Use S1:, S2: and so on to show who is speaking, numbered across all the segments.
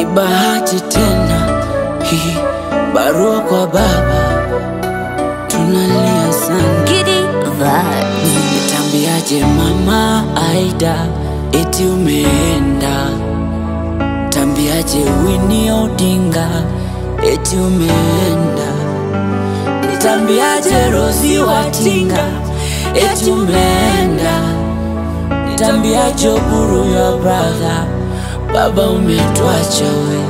S1: Ni bahati tena hii barua kwa baba, tunalia sana.
S2: Giddy vibes.
S1: Nitambiaje mama Aida eti umeenda? Tambiaje Winnie Odinga eti umeenda? Nitambiaje Rosie Watinga eti umeenda? Nitambiaje Oburu your brother, baba umetuacha we.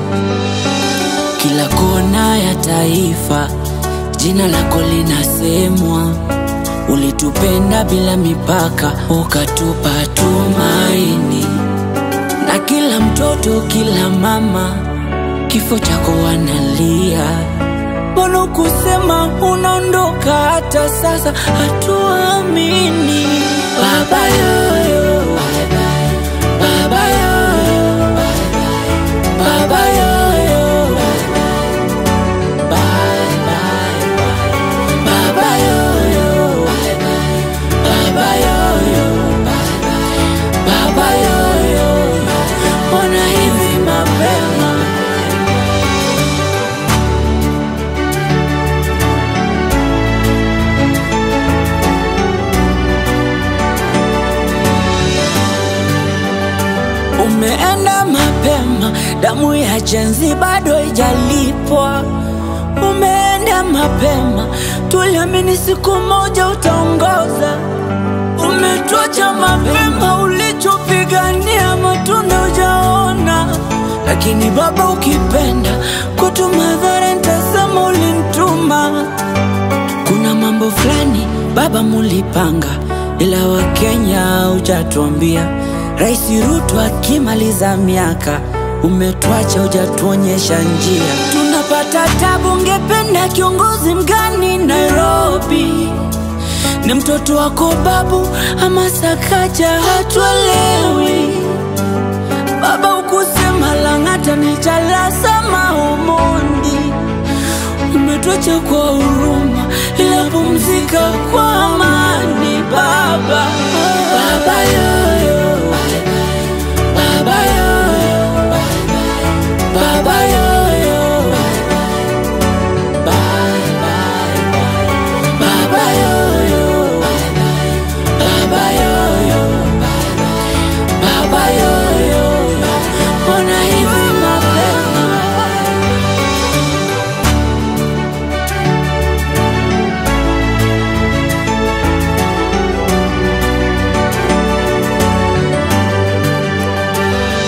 S1: Kila kona ya taifa jina lako linasemwa. Ulitupenda bila mipaka, ukatupa tumaini. Na kila mtoto, kila mama, kifo chako wanalia. Mbona kusema unaondoka hata sasa hatuamini. Baba yoyo, baba yoyo, baba yoyo, bye bye, baba yoyo, baba yoyo, baba yoyo, mbona hivi mapema? Umeenda mapema, damu ya Gen Z bado haijalipwa. Umeenda mapema, tuliamini siku moja utaongoza. Umetuacha mapema, ulichopigania matunda hujaona. Lakini baba ukipenda kwetu madhara, nitasema ulinituma. Kuna mambo fulani baba mulipanga, ila Wakenya hujatuambia. Rais Ruto akimaliza miaka, umetuacha hujatuonyesha njia. Tunapata tabu, ungependa kiongozi mgani Nairobi? Ni mtoto wako babu ama Sakaja? Hatuelewi. Baba ukusema Lang'ata ni Jalasa Omondi. Umetuacha kwa huruma, ila pumzika kwa amani baba. Baba yoyo, baba yoyo, baba yoyo, bye bye, baba yoyo, baba yoyo, baba yoyo, mbona hivi mapema?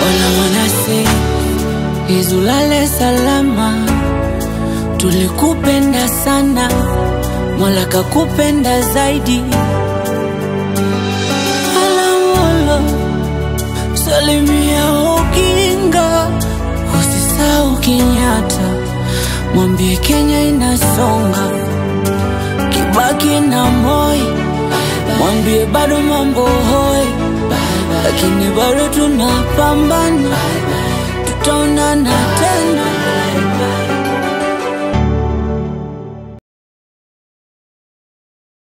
S1: All I wanna say is ulale salama. Tulikupenda sana, Mola kakupenda zaidi. Alamolo, salimia Oginga, usisahau Kenyatta, mwambie Kenya inasonga. Kibaki na Moi, mwambie bado mambo hoi, lakini bado tunapambana, tutaonana tena.